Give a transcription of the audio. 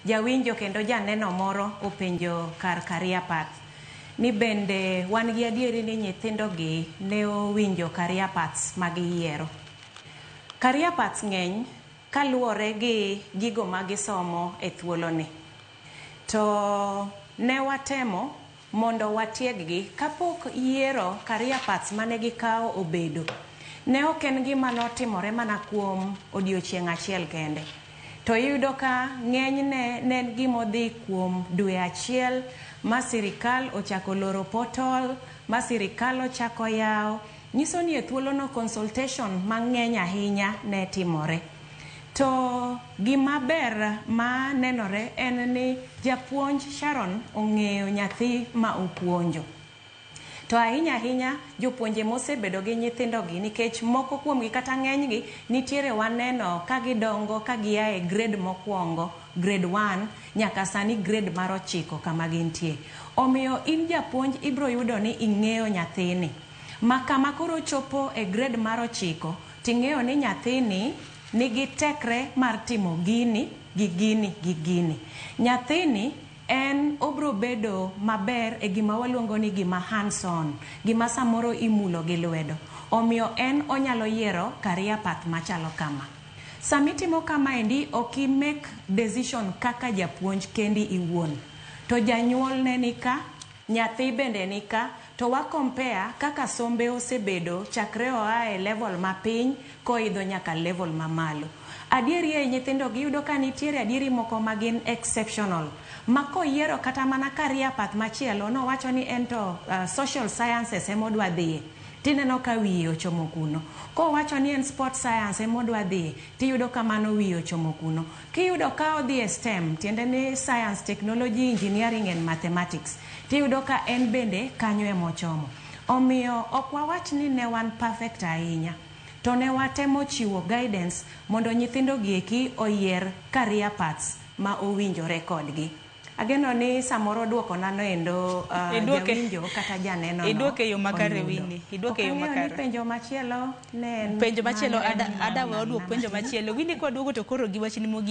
Jawinjo kendo janeno moro openjo kar career path ni bende wan gi adieri ni nyithindo gi ne owinjo career paths ma giyiero. Career paths ng'eny kaluwore gi gigo ma gisomo e thuoloni. To ne watemo mondo watieg-gi kapok yiero career paths mane gikawo obedo. Ne ok en gima notimore mana kuom odiochieng' achiel kende. To iyudo ka ng'enyne ne en gimodhi kuom dwe achiel ma sirikal ochako loro portal, ma sirikal ochako yawo. Nyiso ni e thuolono consultation mang'eny ahinya ne timore. To gima ber ma nenore en ni japuonj Sharon ong'eyo nyathi ma opuonjo. To ahinya ahinya jopuonje mosebedo gi nyithindo gi nikech moko kuomgi kata ng'enygi nitiere waneno ka gidongo ka gia e grade mokwongo, grade 1 nyaka sani grade mar 9 kama gintie. Omiyo in japuonj ibro yudo ni ing'eyo nyathini. Ma kama koro chopo e grade mar 9 ting'eyo ni nyathini nigi tekre mar timo gini gi gini gi gini. Nyathini en obro bedo maber e gima waluongo ni gima hands on, gima samoro imulo gi lwedo. Omiyo en onyalo yiero career path machalo kama. Samitimo kamaendi ok i make decision kaka japuonj kendi iwuon. To janyuol ne nika, nyathi bende nika, to wa compare kaka sombe osebedo chakre oa e level mapiny koidho nyaka level mamalo. Adieri ei nyithindo giyudo ka nitiere adieri moko ma gin exceptional. Ma koyiero kata mana career path machielo nowacho ni en to social sciences emodwa dhiye. Tineno ka wiye ochomo kuno. Kowacho ni en sport science emodwa dhiye, tiyudo ka mano wiye ochomo kuno. Kiyudo ka odhi e STEM, tiende ni science, technology, engineering and mathematics, tiyudo ka en bende kanyo emochomo. Omiyo ok wawach ni ne wan perfect ahinya. To ne watemo chiwo guidance mondo nyithindo gi eki oyier career paths ma owinjore kodgi. Ageno ni samoro duoko nano endo jawinjo kata janeno no Iduoke e yo makare Winnie, iduoke e yo makare. Ni penjo machielo ne en penjo machielo ada we oduok penjo machielo. Winnie kwa duogo to koro gi wachni mogik.